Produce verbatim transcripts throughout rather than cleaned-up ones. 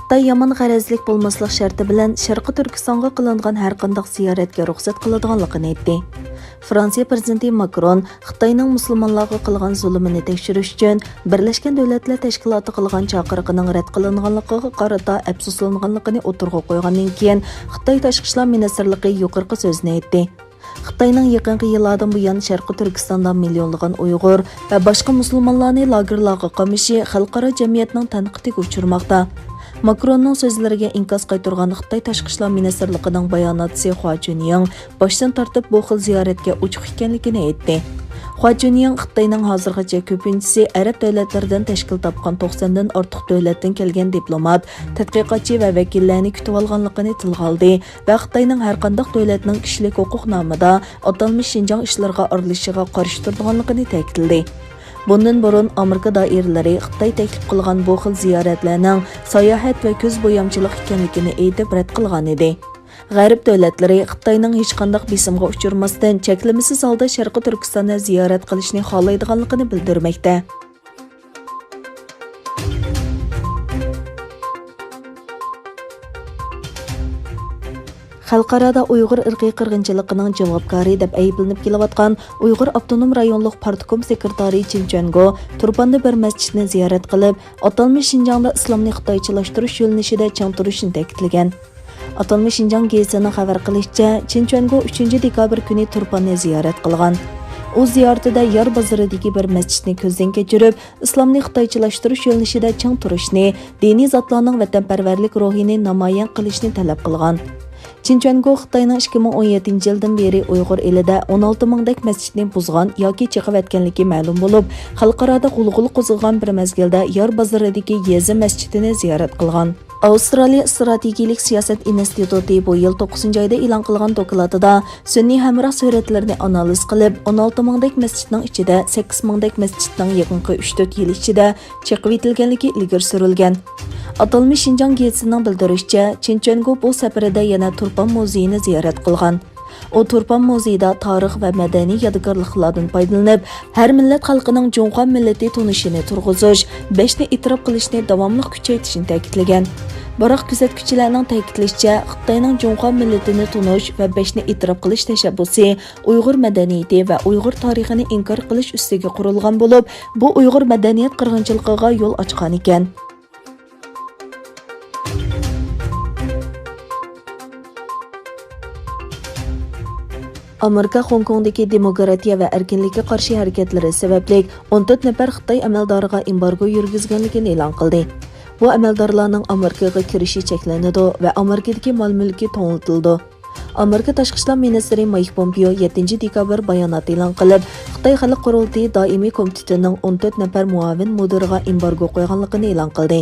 خىتاي يامان غەرەزلىك بولماسلىق شەرتى بىلەن شەرقىي تۈركىستانغا قىلىنغان ھەرقانداق زىيارەتكە رۇخسەت قىلىدىغانلىقىنى ئېيتتى. فرانسىيە پىرېزىدېنتى ماكرون خىتاينىڭ مۇسۇلمانلارغا قىلغان زۇلۇمىنى تەكشۈرۈش ئۈچۈن بىرلەشكەن دۆلەتلەر تەشكىلاتى قىلغان چاقىرىقىنىڭ رەت قىلىنغانلىقىغا قارىتا ئەپسۇسلانغانلىقىنى ئوتتۇرىغا قويغاندىن كېيىن، خىتاي تاشقى ئىشلار مىنىستىرلىقى يۇقىرىقى سۆزنى ئېيتتى. خىتاينىڭ يېقىنقى يىللاردىن بۇيان شەرقىي تۈركىستاندا مىليونلىغان ئۇيغۇر ۋە باشقا مۇسۇلمانلارنى لاگېرلارغا قامىشى خەلقئارا جەمئىيەتنىڭ تەنقىدىگە ئۇچرىماقتا. ماكروننىڭ سۆزلىرىگە ئىنكاس قايتۇرغان خىتاي تاشقى ئىشلار مىنىستىرلىقىنىڭ باياناتچىسى خۇا جۈنيىڭ باشتىن تارتىپ بۇ خىل زىيارەتكە ئوچۇق ئىكەنلىكىنى ئېيتتى. خۇا جۈنيىڭ خىتاينىڭ ھازىرغىچە كۆپىنچىسى ئەرەب دۆلەتلىرىدىن تەشكىل تاپقان توقساندىن ئارتۇق دۆلەتتىن كەلگەن دىپلومات، تەتقىقاتچى ۋە ۋەكىللەرنى كۈتۈۋالغانلىقىنى تىلغا ئالدى ۋە خىتاينىڭ ھەرقانداق دۆلەتنىڭ كىشىلىك ھوقۇق نامىدا ئاتالمىش شىنجاڭ ئىشلىرىغا ئارىلىشىشىغا قارشى تۇرىدىغانلىقىنى تەكىتلىدى. بۇندىن بۇرۇن ئامېرىكا دائىرىلىرى خىتاي تەكلىپ قىلغان بۇ خىل زىيارەتلەرنىڭ ساياھەت ۋە كۆز بويامچىلىق ئىكەنلىكىنى ئېيتىپ رەت قىلغان ئىدى. غەرب دۆلەتلىرى خىتاينىڭ ھېچقانداق بېسىمغا ئۇچرىماستىن، چەكلىمىسىز ھالدا شەرقىي تۈركىستاندا زىيارەت قىلىشنى خالايدىغانلىقىنى بىلدۈرمەكتە. خەلقئارادا ئۇيغۇر ئىرقىي قىرغىنچىلىقىنىڭ جاۋابكارى دەپ ئەيىبلىنىپ كېلىۋاتقان ئۇيغۇر ئاپتونوم رايونلۇق پارتكوم سېكرېتارى چىن چۈەنگو تۇرپاندا بىر مەسچىتنى زىيارەت قىلىپ، ئاتالمىش شىنجاڭدا ئىسلامنى خىتايچىلاشتۇرۇش يۆنىلىشىدە چىڭ تۇرۇشىنى تەكىتلىگەن. ئاتالمىش شىنجاڭ گېزىتىنىڭ خەۋەر قىلىشىچە، چىن چۈەنگو ئۈچىنچى دېكابىر كۈنى تۇرپاننى زىيارەت قىلغان. ئۇ زىيارىتىدە يار بازىرىدىكى بىر مەسچىتنى كۆزدىن كەچۈرۈپ، ئىسلامنى خىتايچىلاشتۇرۇش يۆنىلىشىدە چىڭ تۇرۇشنى، دىنىي زاتلارنىڭ ۋەتەنپەرۋەرلىك روھىنى نامايان قىلىشنى تەلەپ قىلغان. چىن چۈەنگو خىتاينىڭ ئىككى مىڭ ئون يەتتىنچى يىلدىن بېرى ئۇيغۇر ئېلىدە ئون ئالتە مىڭدەك مەسچىتنى بۇزغان ياكى چېقىۋەتكەنلىكى مەلۇم بولۇپ، خەلقئارادا غۇلغۇلا قوزغىغان بىر مەزگىلدە يار بازىرىدىكى يېزا مەسچىتىنى زىيارەت قىلغان. ئاۋسترالىيە ئىستراتېگىيىلىك سىياسەت ئىنستىتۇتى بۇ يىل توققۇزىنچى ئايدا ئېلان قىلغان دوكلاتىدا سۈنئىي ھەمراھ سۈرەتلىرىنى ئانالىز قىلىپ، ئون ئالتە مىڭدەك مەسچىتنىڭ ئىچىدە سەككىز مىڭدەك مەسچىتنىڭ يېقىنقى ئۈچ تۆت يىل ئىچىدە چېقىۋېتىلگەنلىكى ئىلگىرى سۈرۈلگەن. ئاتالمىش شىنجاڭ گېزىتىنىڭ بىلدۈرۈشىچە، چىن چۈەنگو بۇ سەپىرىدە يەنە تۇرپان مۇزېيىنى زىيارەت قىلغان. ئۇ تۇرپان مۇزېيىدا تارىخ ۋە مەدەنىي يادىكارلىقلاردىن پايدىلىنىپ، ھەر مىللەت خەلقىنىڭ جۇڭخۇا مىللىتى تونۇشىنى تۇرغۇزۇش، بەشنى ئېتىراپ قىلىشنى داۋاملىق كۈچەيتىشنى تەكىتلىگەن. بىراق، كۆزەتكۈچىلەرنىڭ تەكىتلىشىچە، خىتاينىڭ جۇڭخۇا مىللىتىنى تونۇش ۋە بەشنى ئېتىراپ قىلىش تەشەببۇسى ئۇيغۇر مەدەنىيىتى ۋە ئۇيغۇر تارىخىنى ئىنكار قىلىش ئۈستىگە قۇرۇلغان بولۇپ، بۇ ئۇيغۇر مەدەنىيەت قىرغىنچىلىقىغا يول ئاچقانىكەن. ئامېرىكا خوڭكوڭدىكى دېموكراتىيە ۋە ئەركىنلىككە قارشى ھەرىكەتلىرى سەۋەبلىك ئون تۆت نەپەر خىتاي ئەمەلدارىغا ئېمبارگو يۈرگۈزگەنلىكىنى ئېلان قىلدى. بۇ ئەمەلدارلارنىڭ ئامېرىكىغا كىرىشى چەكلىنىدۇ ۋە ئامېرىكىدىكى مال-مۈلكى توڭلىتىلىدۇ. ئامېرىكا تاشقى ئىشلار مىنىستىرى مايك پومپېئو يەتتىنچى دېكابىر بايانات ئېلان قىلىپ، خىتاي خەلق قۇرۇلتىيى دائىمىي كومىتېتىنىڭ ئون تۆت نەپەر مۇئاۋىن مۇدىرىغا ئېمبارگو قويغانلىقىنى ئېلان قىلدى.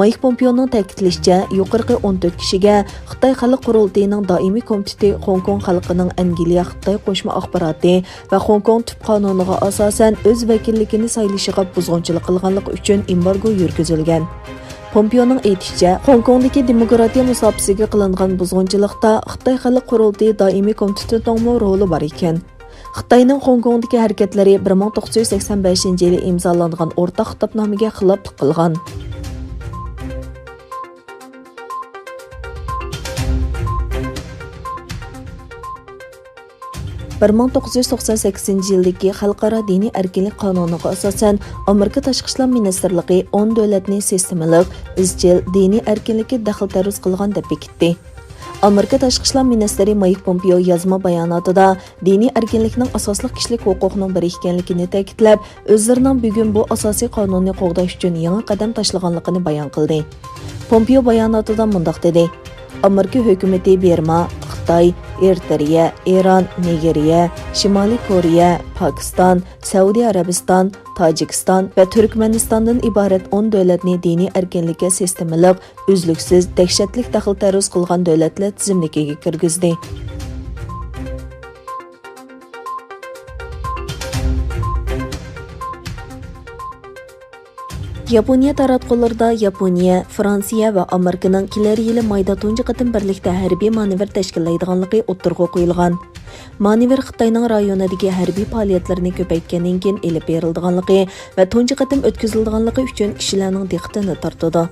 مايك پومپېئونىڭ تەكىتلىشىچە، يۇقىرىقى ئون تۆت كىشىگە خىتاي خەلق قۇرۇلتىيىنىڭ دائىمىي كومىتېتى خوڭكوڭ خەلقىنىڭ ئەنگلىيە خىتاي قوشما ئاخباراتى ۋە خوڭكوڭ تۈپ قانۇنىغا ئاساسەن ئۆز ۋەكىللىكىنى سايلىشىغا بۇزغۇنچىلىق قىلغانلىقى ئۈچۈن ئېمبارگو يۈرگۈزۈلگەن. پومپېئونىڭ ئېيتىشىچە، خوڭكوڭدىكى دېموكراتىيە مۇساپىسىگە قىلىنغان بۇزغۇنچىلىقتا خىتاي خەلق قۇرۇلتىيى دائىمىي كومىتېتىنىڭمۇ رولى بار ئىكەن. خىتاينىڭ خوڭكوڭدىكى ھەرىكەتلىرى بىر مىڭ توققۇز يۈز سەكسەن بەشىنچى يىلى ئىمزالانغان ئورتاق خىتابنامىگە خىلاپلىق قىلغان. بىر مىڭ توققۇز يۈز توقسان سەككىزىنچى يىلدىكى خەلقئارا دىنىي ئەركىنلىك قانۇنىغا ئاساسەن، ئامېرىكا تاشقى ئىشلار مىنىستىرلىقى ئون دۆلەتنى سىستېمىلىق، ئىزچىل دىنىي ئەركىنلىككە دەخلى تەرۇز قىلغان دەپ بېكىتتى. ئامېرىكا تاشقى ئىشلار مىنىستىرى مايك پومپېئو يازما باياناتىدا دىنىي ئەركىنلىكنىڭ ئاساسلىق كىشىلىك ھوقۇقنىڭ بىرى ئىكەنلىكىنى تەكىتلەپ، ئۆزلىرىنىڭ بۈگۈن بۇ ئاساسىي قانۇننى قوغداش ئۈچۈن يېڭى قەدەم تاشلىغانلىقىنى بايان قىلدى. پومپېئو باياناتىدا مۇنداق دېدى: ئامېرىكا ھۆكۈمىتى بىرما، خىتاي، ئېرىترېيە، ئىران، نىگېرىيە، شىمالىي كورېيە، پاكىستان، سەئۇدى ئەرەبىستان، تاجىكىستان ۋە تۈركمەنىستاندىن ئىبارەت ئون دۆلەتنى دىنىي ئەركىنلىككە سىستېمىلىق، ئۈزلۈكسىز، دەھشەتلىك دەخلى تەرۇز قىلغان دۆلەتلەر تىزىملىكىگە كىرگۈزدى. ياپونىيە تاراتقۇلىرىدا ياپونىيە، فرانسىيە ۋە ئامېرىكىنىڭ كېلەر يىلى مايدا تۇنجى قېتىم بىرلىكتە ھەربىي مانېۋىر تەشكىللەيدىغانلىقى ئوتتۇرىغا قويۇلغان. مانېۋىر خىتاينىڭ رايونىدىكى ھەربىي پائالىيەتلىرىنى كۆپەيتكەندىن كېيىن ئېلىپ بېرىلىدىغانلىقى ۋە تۇنجى قېتىم ئۆتكۈزۈلىدىغانلىقى ئۈچۈن كىشىلەرنىڭ دىققىتىنى تارتىدۇ.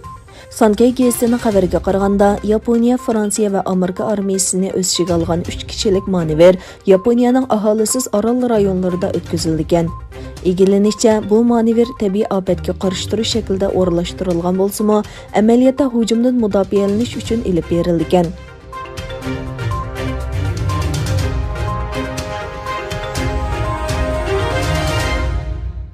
سانكەي گېزىتىنىڭ خەۋىرىگە قارىغاندا، ياپونىيە، فرانسىيە ۋە ئامېرىكا ئارمىيىسىنى ئۆز ئىچىگە ئالغان ئۈچ كىشىلىك مانېۋىر ياپونىيەنىڭ ئاھالىسىز ئارال رايونلىرىدا ئۆتكۈزۈلىدىكەن. ئىگىلىنىشىچە، بۇ مانېۋىر تەبىئىي ئاپەتكە قارشى تۇرۇش شەكلىدە ئورۇنلاشتۇرۇلغان بولسىمۇ، ئەمەلىيەتتە ھۇجۇمدىن مۇداپىئەلىنىش ئۈچۈن ئېلىپ بېرىلىدىكەن.